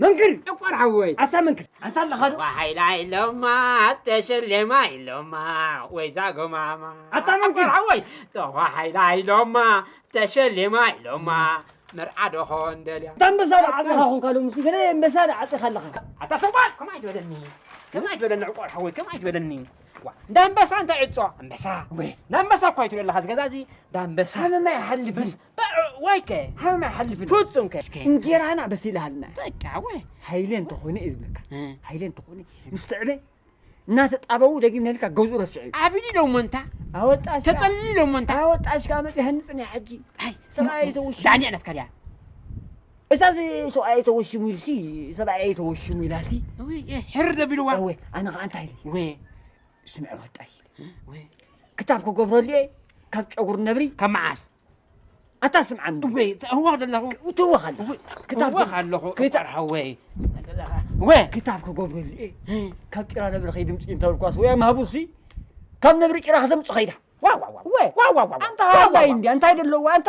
መንክር! ዕቋር ሓወይ! ኣታ መንክር! ኣንታ ኣለኻ ዶ? ተዃሒላ ኢሎማ፣ ተሸሊማ ኢሎማ፣ ወይዛ ጎማማ። ኣታ መንክር! ዕቋር ሓወይ! ተዃሒላ ኢሎማ፣ ተሸሊማ ኢሎማ፣ መርዓ ዶ ኾን ደልያ። ኣታ ኣንበሳ ዶ ዓጺኻ ኾንካ ሎምሲ? ገለ ኣንበሳ ዶ ዓጺኻ ኣለኻ? ኣታ ሰብኣይ፣ ከማይ ትበለኒ? ከማይ ትበለኒ ዕቋር ሓወይ፣ ከማይ ትበለኒ? ዋ፣ እንዳ ኣንበሳ እንታይ ዕጾ? ኣንበሳ። ወይ። እንዳ ኣንበሳ እኮ ኣይትብለለኻ፣ እዚ ገዛ እዚ እንዳ ኣንበሳ። ሃመማ ኣይሓልፍን። በስ-፣ በ-፣ ወይ ከ? ሃመማ ኣይሓልፍን። ፍጹም ከ? እስከ። እንጌራና በሲልሃልና። በቃ፣ ወይ። ሃይለ እንተኾነ እዩ ዝብለካ። እ። ሃይለ እንተኾነ፣ ምስ ትዕበ፣ እናተጣበቡ ደጊም ነልካ ገዝኡ ረስዑ እዩ። ኣቢሉ ኢሎሞ እንታ? ኣወጣሽ ከኣ ተጸሊሉ ኢሎሞ እንታ? ኣወጣሽ ከኣ መጺኡ ይሃንጽን እየ ሕጂ። ኣይ፣ ሰብኣይ ተወሺሙ። ዳኒ ዕነትካ ድያ? እዛ እዚ ሰብኣይ ተወሺሙ ኢልሲ፣ ሰብኣይ ተወሺሙ ኢላሲ። ወይ፣ እ፣ ሕር ዘቢልዋ። እወ፣ ኣነ ኸኣ እንታይ ኢለ? ወይ። ስምዒ ወጣሽ። ወይ። ክታብ ክገብረሉ እየ፣ ካብ ጨጉሪ ነብሪ። ካብ መዓስ? ኣታ ስምዓኒ። ወይ፣ ትእወኽ ዘለኹ። ትእወኽ ኣለኹ። ወይ፣ ክታብ እወኽ ክብ-፣ ኣለኹ፣ ክታ-፣ ዕቋር ሓወይ። ወይ። ክታብ ክገብረሉ እየ። እ። ካብ ጭራ ነብሪ ከይድምፂ እንተብልኳስ፣ ወይ ኣምሃቡሲ፣ ካብ ነብሪ ጭራ ከተምፅ ኸይዳ። ዋ፣ ዋ፣ ዋ። ወይ። ዋ፣ ዋ፣ ዋ፣ ዋ። ኣንታ ዋ፣ ዋ፣ ሃላይ ዋ። እንድያ፣ እንታይ ደለዎ? ኣንታ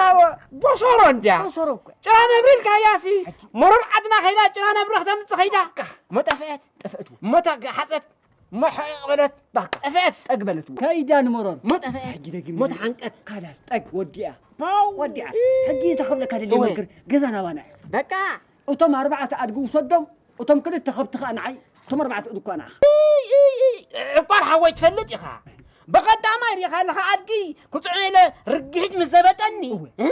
ቦሶሮ እንድያ። ቦሶሮ እኮ። ጭራ ነብሪ ኢልካያሲ፣ መሮር ዓድና ኸይዳ፣ ጭራ ነብሪ ከተምፅ ኸይዳ። ቃ። ሞጠፍአት። ጠፍአት። ሞታ ሓፀት። ሞት በለት። በቃ። ጠፍአት። ጠግ በለት። ከይዳ ንመሮር። ሞት ጠፍአት። ሕጂ ደጊም ሞት ሓንቀት። ካላስ፣ ጠግ ወዲኣ። ፓው። ወዲኣ። እ። ሕጂ እንተ ክብለካ ደልየ እወ። መንክር፣ ገዛ ናባና እዩ። በቃ። እቶም ኣርባዕተ ኣድጊ ውሰዶም፣ እቶም ክልተ ከብቲ ኸኣ ንዓይ፣ እቶም ኣርባዕተ ኣእዱግ ከኣ ንዓኻ። እይ፣ እይ፣ እይ፣ ዕቋር ሓወይ ትፈልጥ ኢኻ። ብቐዳማይ ሪኢኻ ኣለኻ ኣድጊ ክጽዕኖ ኢለ ርግሒት ምስ ዘበጠኒ፣ እወ። እ?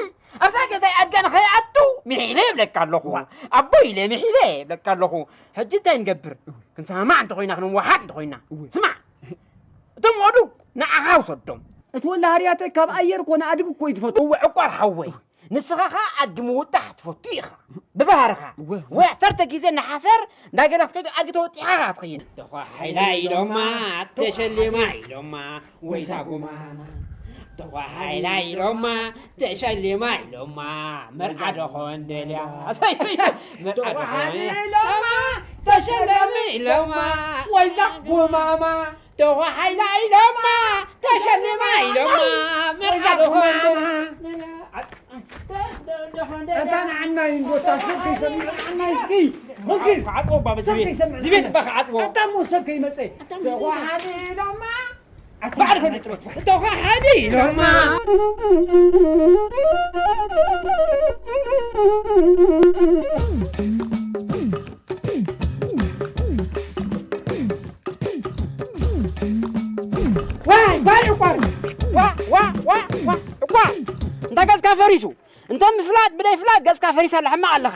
ኣብዛ ገዛይ ኣድጊ ንኸይኣቱ ምሒለ ይብለካ ኣለኹ። ዋ። ኣቦ ኢለ ምሒለ ይብለካ ኣለኹ። ሕጂ እንታይ ንገብር? እወ። ክንሰማማዕ እንተኾይና፣ ክንወሓድ እንተኾይና። እወ። ስማዕ፣ እቶም ኣእዱግ ንዓኻ ውሰዶም። እቲ ወላ ሃርያተይ ካብ ኣየር ኮነ ኣድጊ እኮ እዩ ዝፈቱ። እወ፣ ዕቋር ሓወይ። ንስኻ ኸኣ ኣድጊ ምውጣሕ ትፈቱ ኢኻ፣ ብባህርኻ። እወ። ወይ ዓሰርተ ግዜ ንሓሰር እንዳገደፍካ ኣድጊ ተወጢሕካ ኢኻ ትኸይድ። ተዃሒላ ኢሎማ፣ ተሸሊማ ኢሎማ፣ ወይዛ ጉማማ። ተዃሒላ ኢሎማ፣ ተሸሊማ ኢሎማ፣ መርዓ ዶ ኾን ደልያ። ሰይ፣ ሰይ፣ ሰይ። መርዓ ዶ ኾን ተዋሓዲ ኢሎማ፣ ተሸለሚ ኢሎማ፣ ወይዛ ጉማማ። ተዋሓይላ ኢሎማ፣ ተሸሊማ ኢሎማ፣ መርዓ ዶ ኾን ደልያ። እታ ንዓናይ እንዶ እታ ስልኪ ሰሚዑ ንዓናይ እስኪ። ምንኪ? ክዓጽዎ እባ በዚ ስልኪ ቤት። ሰሚዑ እዚ ቤት እባ ክዓጽዎ። ኣታ እሞ ሰብ ከይመጸ። ኣታ እሞ ተዋሓዲ ኢሎማ። ባዕሉ ፈሊጡ። ተዋሓዲ ኢሎማ። ዋይ፣ ዋይ፣ ዕቋር። ዋ፣ ዋ፣ ዋ፣ ዋ፣ ዕቋር። እንታ ገጽካ ፈሪሱ። እንተ ምፍላጥ ብደይ ፍላጥ ገጽካ ፈሪሳ ኣላ፣ ሕማቕ ኣለኻ።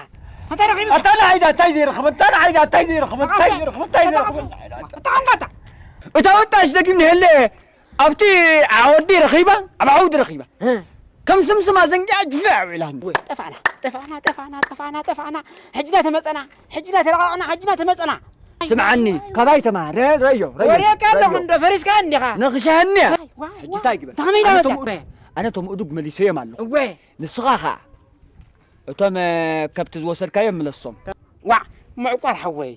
እንታይ ረኺብካ? ኣታ ንዓይዳ እንታይ ዘይረኽበ፣ ኣታ ንዓይዳ እንታይ ዘይረኽበ፣ እንታይ ዘይረኽበ፣ እንታይ ዘይረኽበ። ኣታ ኣንዳታ። እታ ወጣሽ ደጊም ንህለ ኣብቲ ዓወዲ ረኺባ፣ ኣብ ዓውዲ ረኺባ። እ። ከም ስምስማ ዘንጊዓ ጅፍዕ ኢላ። ወይ፣ ጠፋና፣ ጠፋና፣ ጠፋና፣ ጠፋና፣ ጠፋና። ሕጅና ተመጸና፣ ሕጅና ተለቓቕና፣ ሕጅና ተመጸና። ስምዓኒ፣ ካባይ ተማሃር፣ ረዮ፣ ረዮ፣ ወሬ ካለኹ ረዮ። እንዶ ፈሪስካ እንዲኻ። ነኽሻኒ እያ። ዋይ፣ ዋይ፣ ሕጂ ዋይ። እንታይ ግበር? ተኸመይ ኣነ ዳመጽያ? ቶም-፣ ኣነ ቶም እዱግ መሊሰዮም ኣለኹ። እወ። ንስኻ ኸኣ እቶም፣ እ፣ ከብቲ ዝወሰድካዮም ምለሶም። ዋዕ፣ ምዕቋር ሓወይ።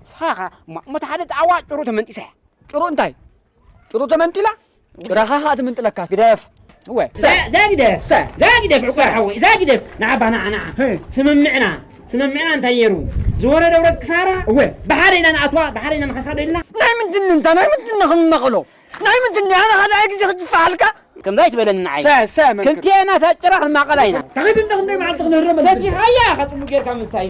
ንስኻ ኸኣ፣ እሞ፣ እሞ፣ እቲ ሓደ ጣዋ ጭሩ ተመንጢሳ እያ። ጭሩ እንታይ? ጭሩ ተመንጢላ? ጭራኻ ኸኣ ትምንጥለካ። ግደፍ። እወ። ሰ-፣ ዘግደፍ። ሰ-፣ ዘግደፍ፣ ዕቋር ሰ-፣ ሓወይ፣ ዘግደፍ። ንዓባ፣ ንዓ፣ ንዓ። ህ። ስምምዕና፣ ስምምዕና እንታይ ነይሩ? ዝወረደ ውረድ ክሳራ? እወ። ብሓደ ኢና ንኣትዋ፣ ብሓደ ኢና ንኸስራ ዶ ኢልና? ናይ ምንድን እንታ፣ ናይ ምንድን ክንመቕሎ? ናይ ምንድን ኣነ ሓደ ግዜ ክጅፋሓልካ? ከምዛ ኣይትበለኒ ንዓይ። ሰ-፣ ሰ-፣ መንክር። ክልቴና እታ ጭራ ክንማቐላ ኢና። ተኸይዱ እንተ ክንደይ መዓልቲ ክንህረ መለስ? ሰቲኻያ፣ ከጽቡ ጌርካ ምሳይ።